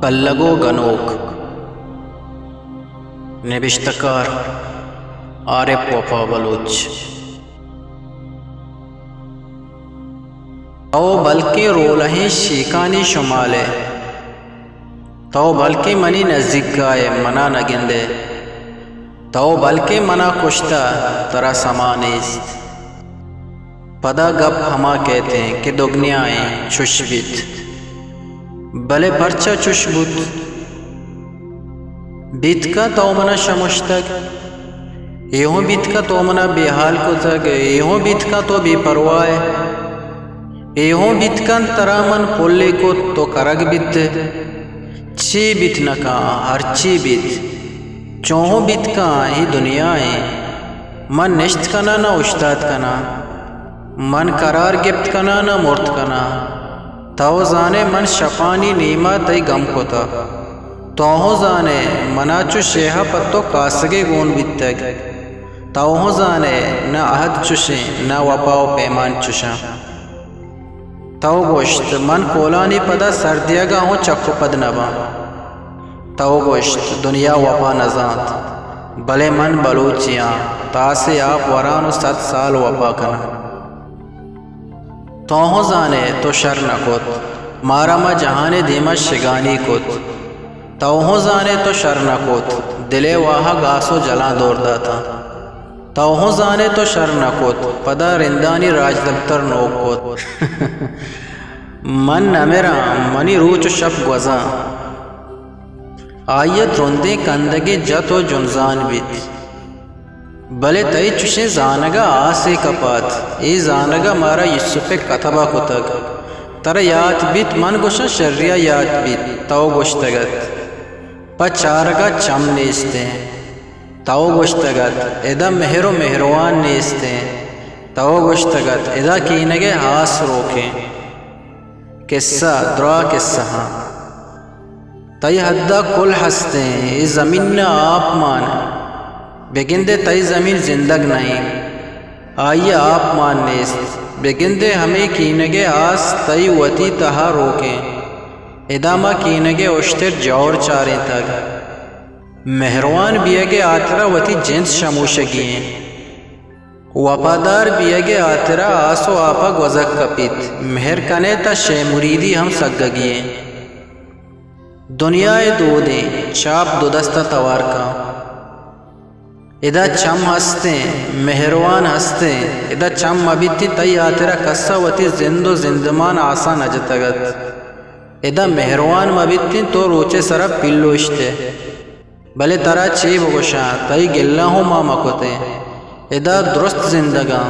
بلگ ءُ گنوک۔ نبشتہ کار عارف وفا بلوچ۔ تو بلکیں رولہیں شیکانی شمال ئے۔ تو بلکیں منی نزیک ءَ ئے، من ءَ نہ گند ئے۔ تو بلکیں من ءَ کشتہ، ترا سما نیست۔ پدا گپ ہما کئیت ایں کہ دگنیا ایں چش بیت۔ بلے پرچا چش بوت؟ بیت کن تو من ءَ شمشتگ، اے ہوں بیت کن تو من ءَ بے ہال کتگ، اے ہوں بیت کن تو بے پرواہ ئے، اے ہوں بیت کن ترا من پلے کت تو کرگ بیت ئے۔ چے بیت نہ کن، ہرچی بیت، چو ہوں بیت کن، اے دنیا ایں۔ من نشت کناں نہ اوشتات کناں، من قرار گپت کناں نہ مرت کناں۔ تو زان ئے من شپانی نیم ءَ تئی گم کتہ۔ تو ہوں زان ئے من ءَ چو شیہ ءَ پہ تو کاسگے گون بیتگ۔ تو ہوں زان ئے نہ عہد چشیں، نہ وپا ءُ پیمان چشاں۔ تو گوشت، من کولانی پدا سر دیگ ءَ ہوں چک ءُ پد نہ باں۔ تو گوشت، دنیا وپا نہ زانت، بلے من بلوچے آں، تاسے آپ وراں ءُ صد سال وپا کناں۔ تو ہوں زان ئے تو شر نہ کت، مارا ماں جہان ءِ دیم ءَ شگانی کت۔ تو ہوں زان ئے تو شر نہ کت، دل ءِ واہگ آس ءُ جلاں دور داتاں۔ تو ہوں زان ئے تو شر نہ کت، پدا رندانی راجدپتر نوک کت۔ من نہ مراں، منی روچ ءُ شپ گوزاں۔ آئی ءَ ترندیں کندگے جت ءُ جنزان بیت۔ بلے تئی چشیں زانگ ءَ آسے کپات، اے زانگ ءَ مارا یوسف ءِ کتب ءَ کتگ۔ ترا یات بیت، من گوشاں شری ءَ یات بیت، تو گوشتگ ات، پہ چارگ ءَ چم نیست ایں۔ تو گوشتگ ات، ادا مہر ءُ مہروان نیست ایں۔ تو گوشتگ ات، ادا کینگ ءِ ہاس روک ایں۔ کسہ، دراہ کسہاں۔ تئی حد ءَ کل ہست ایں، اے زمین ءَ آپ مان۔ بگندے تئی زمین زندگ نہ ایں، آئی ءَ آپ مان نیست۔ بگندے ہمے کینگ ءِ آس تئی وتی تہا روک ایں۔ ادا ما کینگ ءِ اشتر جور چارینتگ۔ مہروان بیئگ ءِ ہاترا وتی جند شموشگی ایں۔ وپادار بیئگ ءِ ہاترا آس ءُ آپ ءَ گوزگ کپیت۔ مہر کن ئے تہ شے مریدی ہم سگگی ایں۔ دنیا ءِ دود ایں، چاپ دو دست ءَ توار کن۔ ادا چم ہست ایں، مہروان ہست ایں۔ ادا چم مہ بیتیں، تئی ہاترا کس ءَ وتی زند ءُ زندمان آساں نہ جتگ ات۔ ادا مہروان مہ بیتیں، تو روچ ءِ سرا پیلو اشت ئے۔ بلے ترا چے بگوشاں، تئی گلہ ہوں ما مہ کتیں۔ ادا درست زندگاں۔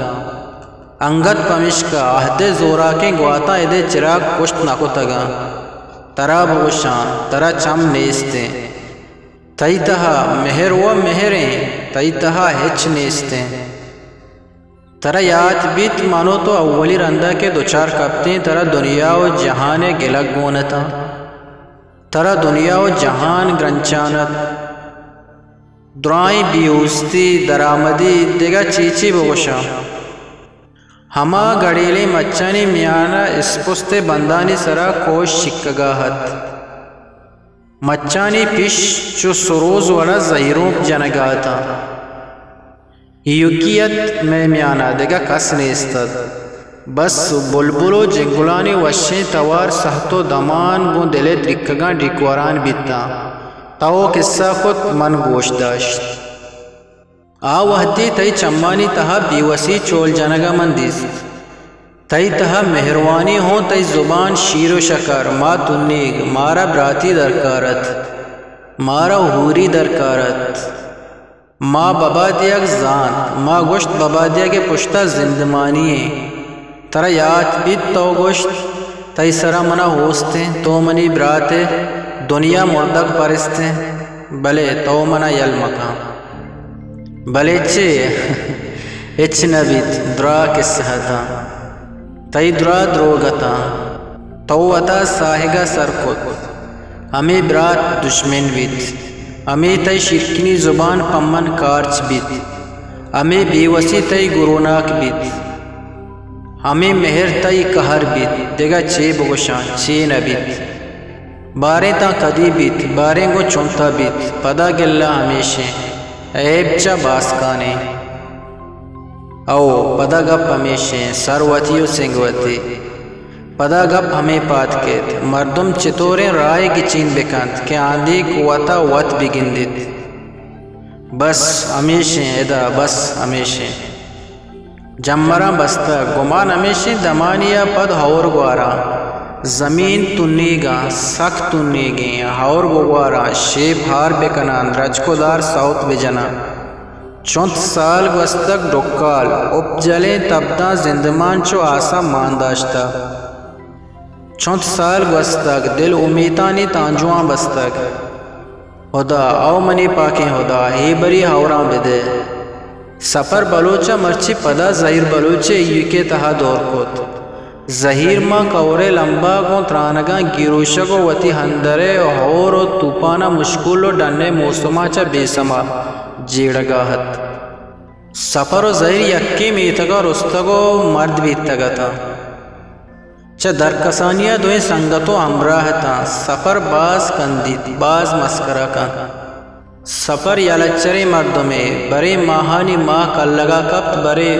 انگت پمیشکا عہد ءِ زوراکیں گواتاں ادے چراگ کشت نہ کتگاں۔ ترا بگوشاں، ترا چم نیست ایں۔ تئی تہا مہر ءُ مہر ایں، تئی تہا ہچ نیست ایں۔ ترا یات بیت، من ءُ تو اولی رندا کہ دچار کپتیں، ترا دنیا ءُ جہان ءِ گلگ گون اتاں۔ ترا دنیا ءُ جہان گرنچان ات۔ درائیں بے اوستی، درآمدی، دگہ چے چے بگوشاں۔ ہما گڑیلیں مچانی میان ءَ اسپست ءِ بندانی سرا کوش چکگا ات۔ مچانی پیش چو سروز وڑا زہیرونک جنگا اتاں۔ ایوکی ات مئے میانا دگہ کس نیست ات۔ بس بلبل ءُ جنگلانی وشیں توار سہت ءُ دمان گوں دل ءِ دریکگاں دریکوران بیتاں۔ تو کسہ کت، من گوش داشت۔ آ وہدی تئی چمانی تہا بے وسی چول جنگا من دیست۔ تئی تہا مہروانی ہوں تئی زبان شیر ءُ شکر، ما تنیگ، مارا براتی درکار ات، مارا ہوری درکار ات۔ ما ببا دیگ زانت، ما گوشت ببا دیگ ءِ پشتا زندمانی ایں۔ ترا یات بیت تو گوشت، تئی سرا منا اوست ایں، تو منی برات ئے، دنیا مردگ پرست ایں، بلے تو منا یل مکن۔ بلے چے؟ ہچ نہ بیت، دراہ کسہ اتاں۔ تئی دراہ دروگ اتاں۔ تو وتا ساہگا سر کت۔ ہمے برات دشمن بیت۔ ہمے تئی شیرکنی زبان پہ من کارچ بیت۔ ہمے بے وسی تئی گروناک بیت۔ ہمے مہر تئی قہر بیت۔ دگہ چے بگوشاں، چے نہ بیت۔ باریں تاں کدی بیت، باریں گوں چنتا بیت، پدا گلہ ہمیشیں، عیب چہ باسکانیں۔ او پدا گپ ہمیشیں، سر وتی و سنگ وتی۔ پدا گپ ہمے پاد کیت، مردم چطوریں راہے گچین بکنت کہ آندیک وتا وت بگندیت۔ بس ہمیشیں ادا، بس ہمیشیں۔ جمبراں بستگ، گمان ہمیشیں دمانی ء پد ہور گواراں۔ زمین تنیگاں، سک تنیگیں، ہور بگواراں، شیپ ہار بکناں، درچک و دار سوت بجناں۔ چنت سال گوستگ ڈکال، اپجلیں تبداں زندمان چو آساں مان داشتہ۔ چنت سال گوستگ، دل امیتانی تانجواں بستگ۔ ہدا، او منی پاکیں ہدا، اے بری ہئوراں بدئے۔ سپر بلوچ ء مرچی پدا زہیر بلوچ ء ایوک ء تہا دور کت۔ زہیر ماں کئور ء لمبا گوں ترانگاں گیروشگ ء وتی ہندر ء ہئور ء توپان ء مشکول ء ڈن ء موسماں چہ بے سما جیڑگا ات۔ سپر ء زہیر یکیں میتگا رستگ ء مرد بیتگ اتاں۔ چہ درکسانی ء دوئیں سنگت و ہمراہ اتاں۔ سپر باز کندیت، باز مسکرا کنت۔ سپر یلہ چریں مردمے، برے ماہانی ماہ کلگا کپت، برے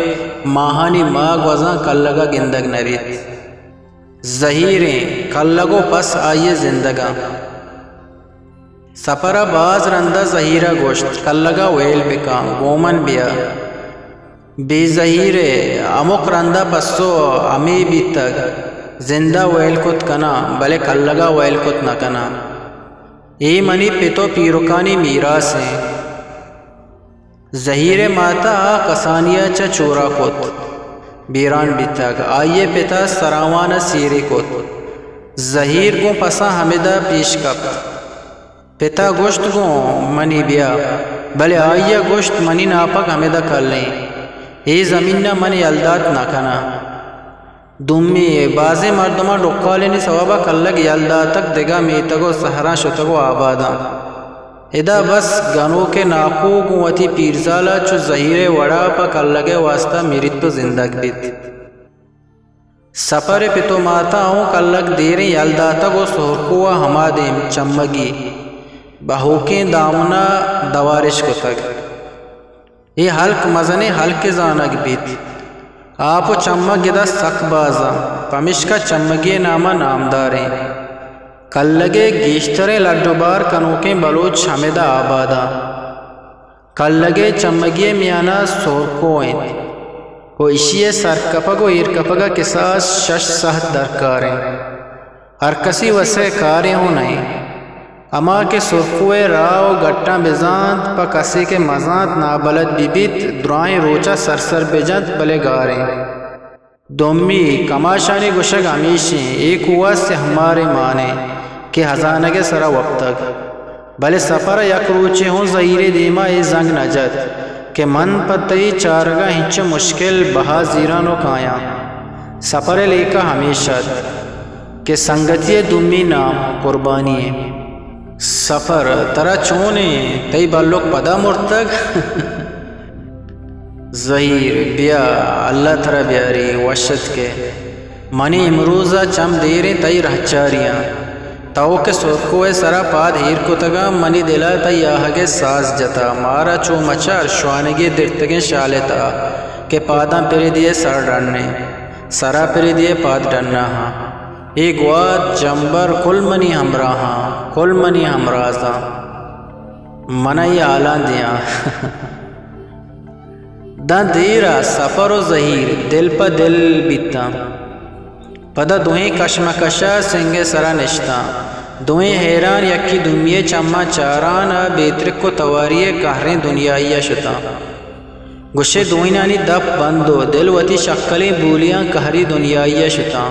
ماہانی ماہ گوزاں کلگا گندگ نہ بیت۔ زہیریں کلگ و پس آئی ء زندگاں۔ سپر ء باز رندا زہیر ء گوشت، کلگ ء ویل بکن، گوں من بیا۔ بے زہیر ء ہمک رندا پسو ہمے بیتگ، زند ء ویل کت کناں، بلے کلگ ء ویل کت نہ کناں۔ اے منی پت ء پیرکانی میراث انت۔ زہیر ء مات ء آ کسانی ء چہ چورا کت، بیران بیتگ۔ آئی ء پت ء سراوان ء سیرے کت۔ زہیر گوں پساں ہمدا پیش کپت۔ پت ء گوشت، گوں منی بیا، بلے آئی ء گوشت، منی ناپگ ہمدا کلیں، اے زمین ء من یلدات نہ کناں۔ دومی، بازیں مردماں ڈکالانی سوب ء کلگ یل داتگ، دگہ میتگ ء سہراں شتگ ء آباداں۔ ادا بس گنوک ء ناکو گوں وتی پیرزال ء چو زہیر ء وڑا پہ کلگ ء واستا مریت ء زندگ بیت۔ سپر ء پت ء ماتاں اوں کلگ دیریں یل داتگ ء سہرکو ء ہما دیم چمگی بہوکیں دامن ء دوارش کتگ۔ اے ہلک مزنیں ہلکے زانگ بیت۔ آپ و چمگ ادا سک بازاں، پمشکا چمگی ء نام ء نامداریں۔ کلگ ء گیشتریں لڈ و بار کنوکیں بلوچ ہمدا آباداں۔ کلگ ء چمگی ء میانا سورکو انت و ایشی ء سرکپگ و ایرکپگ ء کساس شش سہت درکار انت۔ ہر کسی وس ء کارے ہوں نہ انت۔ ہما کہ سرکو ء راہ و گٹاں بزانت، پہ کسے کہ مزانت نابلد بہ بیت، درائیں روچ ء سرسر بجنت، بلے گار انت۔ دومی، کماشانی گوشگ ہمیش انت، اے کوہ سیہمار ء مان انت کہ ہزانگ ء سرا وپتگ۔ بلے سپر ء یک روچے ہوں زہیر ء دیما اے زنگ نہ جت کہ من پہ تئی چارگ ء انچو مشکل بہا زیراں و کایاں۔ سپر ء لیکہ ہمیش ات کہ سنگتی ء دومی نام قربانی انت۔ سپر، ترا چون انت؟ تئی بلک پدا مرتگ؟ زہیر، بیا، اللہ ترا بیاری، وش اتکے۔ منی امروز ء چم دیریں تئی رہچاریاں۔ تو کہ سرکو ء سرا پاد ایر کتگاں، منی دل ء تئی آہگ ء ساز جتا۔ مارا چو مچار شوانگی درتگیں شال ء تہا کہ پاداں پردی ء سر ڈن انت، سرا پردی ء پاد ڈنا ہاں۔ اے گوات جمبر کل منی ہمراہاں، کل منی ہمرازاں۔ من ء اے حالاں دیاں۔ داں دیر ء سپر و زہیر دل پہ دل بیتاں۔ پدا دوئیں کشمکش ء سنگ ء سرا نشتاں۔ دوئیں حیران یکے دومی ء چماں چاران ء بے ترک و تواری ء قہریں دنیائی ء شتاں۔ گوشے دوئینانی دپ بند و دل وتی شکلیں بولیاں قہری دنیائی ء شتاں۔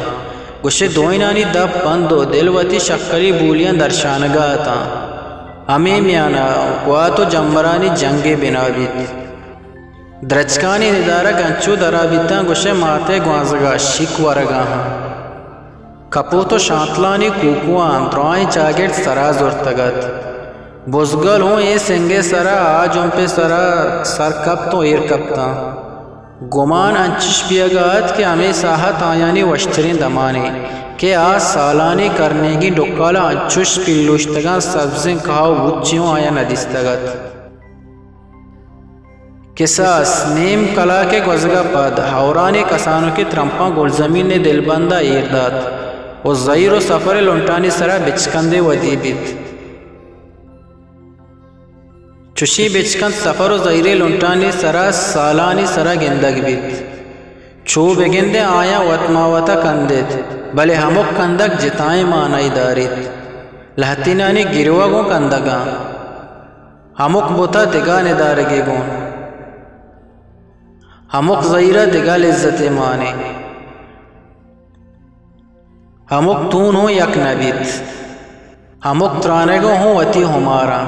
گوشے دوئینانی دپ بند و دل وتی شکلیں بولیاں درشانگا اتاں۔ ہمے میان ء گوات و جمبرانی جنگے بنا بیت۔ درچکانی ندارگ انچو درا بیتاں، گوشئے ماتئے گوانزگا شیک ورگا آں۔ کپوت و شانتلانی کوکواں درائیں چاگرد سرا زرتگ ات۔ بزگل ہوں اے سنگئے سرا آ جمپئے سرا سر کپت و ایر کپتاں۔ گمان انچش بیئگا ات کہ ہمے ساہت آیانی وشتریں دمانے۔ کہ آ سالانی کرنیگیں ڈکال ءَ انچوش پیلوشتگاں، سبزیں کاہ ءُ بوچے اوں آیاں نہ دیستگ ات۔ کساس نیم کلاکے گوزگ ءَ پد ہورانی کسانکیں ترمپاں گلزمین ءِ دلبند ءَ ایر دات ءُ زہیر ءُ سپر ءِ لنٹانی سرا بچکندے ودی بیت۔ چشیں بچکند سپر ءُ زہیر ءِ لنٹانی سرا سالانی سرا گندگ بیت۔ چو بگندئے آیاں وت ماں وت ءَ کندیت، بلے ہمک کندگ جتائیں مانائے داریت۔ لہتینانی گریوگ اوں کندگاں۔ ہمک بت ءَ دگہ ندارگے گون۔ ہمک زہیر ءَ دگہ لذتے مانے۔ ہمک تون ہوں یک نہ بیت۔ ہمک ترانگ ہوں وتی ہماراں۔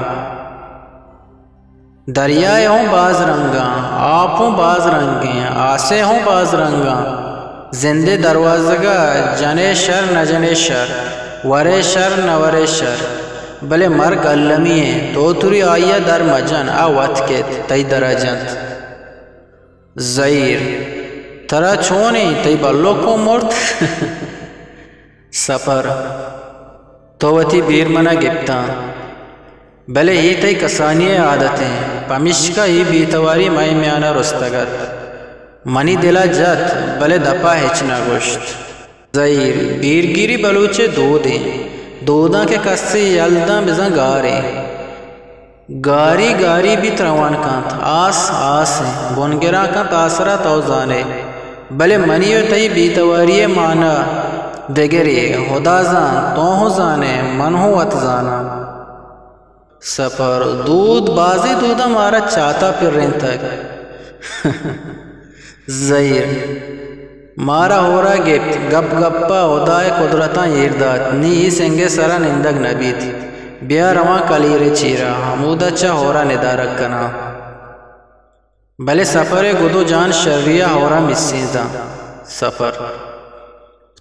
دریائے ہوں باز رنگاں، آپ ہوں باز رنگیں، آسے ہوں باز رنگاں۔ زندے دروازگ ءَ جنے شر نہ جنے شر، ورے شر نہ ورے شر، بلے مرگ المی ایں، تو تری آئی ءَ در مجن، آ وت کیت، تئی در ءَ جنت۔ زہیر، ترا چون ایں، تئی بلوک اوں مرت؟ سپر، تو وتی بیر من ءَ گپتاں، بلے اے تئی کسانی ءِ عادت ایں، پمیشکا اے بے تواری مئے میان ءَ رستگ ات۔ منی دل ءَ جت، بلے دپ ءَ ہچ نہ گوشت۔ زہیر، بیرگیری بلوچ ءِ دود ایں، دوداں کہ کسے یل داں بزاں گار ایں۔ گاری گاری بیت روان کنت، آس آس ایں، بنگراں کنت آسرا تو زانئے، بلے منی ءُ تئی بے تواری ءِ مانا دگرے، ہدا زانت، تو ہوں زانئے، من ہوں وت زاناں۔ سپر، دود، بازیں دوداں مارا چات ءَ پرینتگ۔ زہیر، مارا ہورا گپت، گپ گپ ءَ ہدا ءِ قدرتاں ایر دات، نی اے سنگ ءِ سرا نندگ نہ بیت۔ بیا رواں کلیر ءِ چیرا، ہمودا چہ ہورا ندارگ کناں۔ بلے سپر ءِ گد ءُ جان شری ءَ ہورا مسینزاں۔ سپر،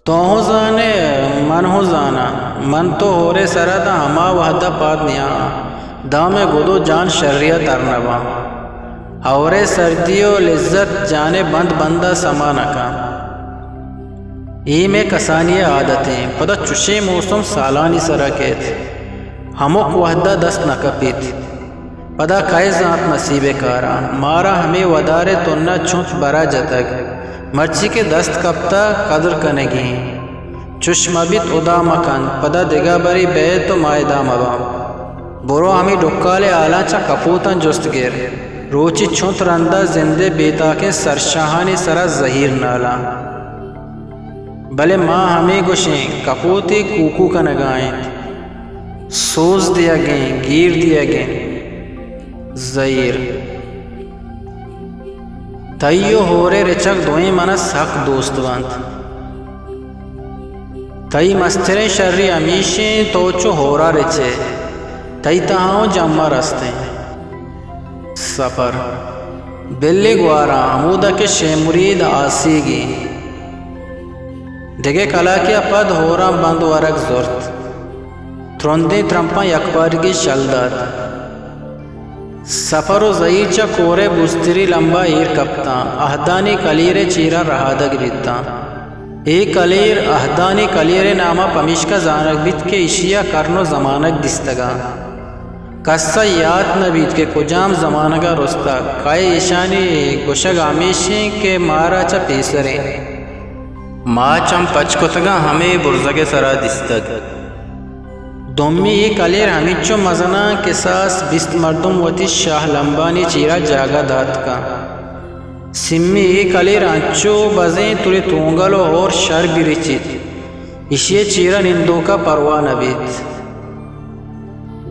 تو ہوں زانئے، من ہوں زاناں، من تو ہور ءِ سرا داں ہما وہد ءَ پاد نیاں، داں مئے گد ءُ جان شری ءَ تر نہ باں۔ ہور ءِ سردی ءُ لذت جان ءِ بند بند ءَ سما نہ کن۔ اے مئے کسانی ءِ عادت ایں، پدا چشیں موسم سالانی سرا کیت، ہمک وہد ءَ دست نہ کپیت۔ پدا کئے زانت نصیب ءِ کاراں، مارا ہمے ودار ءِ تن ءَ چنت برا جتگ، مرچی کہ دست کپتہ قدر کنگی ایں۔ چش مہ بیت، ہدا مہ کنت، پدا دگہ برے بئیت ءُ ما ادا مہ باں۔ برو ہمے ڈکال ءِ ہالاں چہ کپوتاں جست گر، روچے چنت رندا زند ءِ بے تاکیں سرشاہانی سرا زہیر نالاں۔ بلے ما ہمے گوشیں، کپوتے کوکو کنگا انت، سوز دیگ انت، گیر دیگ انت۔ زہیر، تئی و ہورے رچگ دوئیں منا سک دوست بنت۔ تئی مستریں شری ہمیش انت تو چو ہورا رچئے، تئی تہا اوں جمہ رستیں۔ سپر، بلے گواراں، ہمودا کہ شے مرید آسیگی۔ دگہ کلاکے ء پد ہوراں بند ورگ زرت۔ ترندیں ترمپاں یکپارگی شل دات۔ سپر و زہیر چہ کورئے بوستری لمبا ایر کپتاں، اہدانی کلیرئے چیرا رہادگ بیتاں۔ اے کلیر اہدانی کلیرئے ناما پمیشکا زانگ بیت کہ ایشیا کرن و زمانگ دیستگاں۔ کسا یات نہ بیت کہ کجام زمانگا رستگ، کئے ایشانی گوشگ ہمیش انت کہ مارا چہ پیسریں۔ ما چم پچ کتگاں ہمے برزگئے سرا دیستگ۔ دومی اے کلیر ہمینچو مزناں کہ ساس بیست مردم وتی شاہ لمبانی چیرا جاگہ داتکاں۔ سیمی اے کلیر انچو بزیں ترے تونگل و ہور شر برچیت، ایشیئے چیرا نندوکا پرواہ نہ بیت۔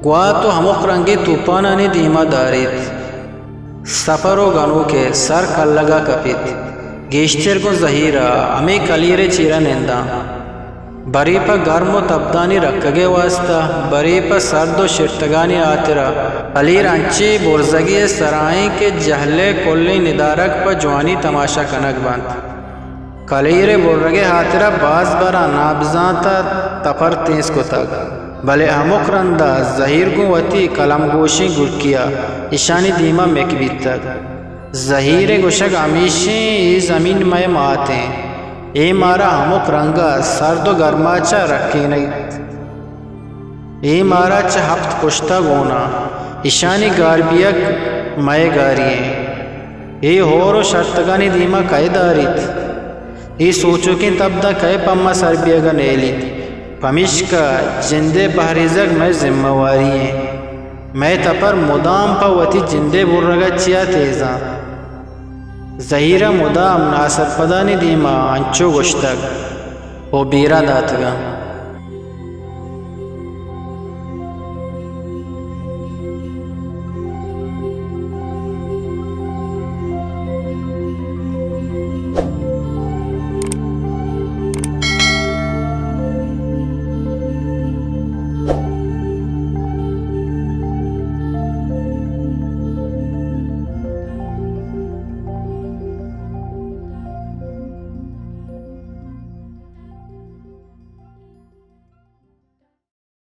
گوات و ہمک رنگیں توپانانی دیما داریت۔ سپر و گنوکئے سر کلگا کپیت۔ گیشتر گوں زہیرا ہمے کلیرئے چیرا ننداں۔ برے پہ گرم و تبدانی رکگئے واستا، برے پہ سرد و شرتگانی ہاترا۔ کلیر انچیں برزگے سرا انت کہ جہلئے کلیں ندارگ پہ جوانی تماشا کنگ بنت۔ کلیرئے برگئے ہاترا باز براں نابزانتا تپر تیز کتگ، بلے ہمک رندا زہیر گوں وتی کلم گوشیں گرکیا ایشانی دیما مک بیتگ۔ زہیرئے گوشگ ہمیش انت، اے زمین مئے مات انت، اے مارا ہمک رنگ ءَ سرد ءُ گرماچ ءَ رکینیت۔ اے مارا چہ ہپت پشت ءَ گون اَنت۔ ایشانی گار بیگ مئے گاری اِنت۔ اے ہور ءُ شرتگانی دیم ءَ کئے داریت؟ اے سوچوکیں تب داں کئے پہ ما سر بیگ ءَ نیلیت؟ پمیشکا جند ءِ پہریزگ مئے زمہ واری اِنت۔ مئے تپر مدام پہ وتی جند ءِ برگ ءَ چیا تیز اَنت؟ زہیر ءَ مدام ناسرپدانی دیم ءَ انچو گوشتگ ءُ بیران داتگ اَنت۔